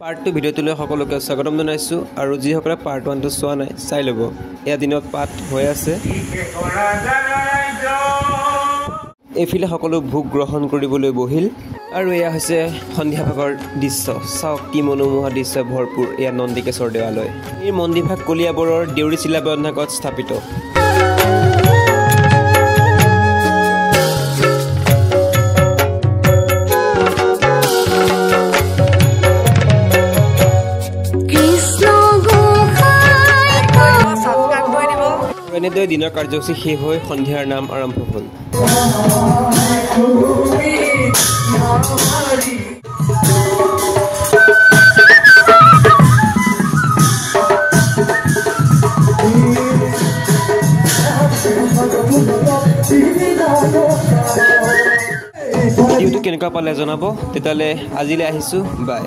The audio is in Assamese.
পাৰ্ট 2 ভিডিঅ'টোলৈ সকলোকে স্বাগতম জনাইছোঁ আৰু যিসকলে পাৰ্ট 1টো চোৱা নাই চাই ল'ব। এয়া দিনত পাঠ হৈ আছে। এইফালে সকলো ভোগ গ্ৰহণ কৰিবলৈ বহিল আৰু এয়া হৈছে সন্ধিয়া ভাগৰ দৃশ্য। চাওক কি মনোমোহা দৃশ্য ভৰপূৰ এয়া নন্দিকেশ্বৰ দেৱালয়। এই মন্দিৰভাগ কলিয়াবৰৰ দেউৰীচিলা বন্ধাকত স্থাপিত। এনেদৰে দিনৰ কাৰ্যসূচী শেষ হৈ সন্ধিয়াৰ নাম আৰম্ভ হ'ল। ভিডিঅ'টো কেনেকুৱা পালে জনাব। তেতিয়াহ'লে আজিলৈ আহিছোঁ, বাই।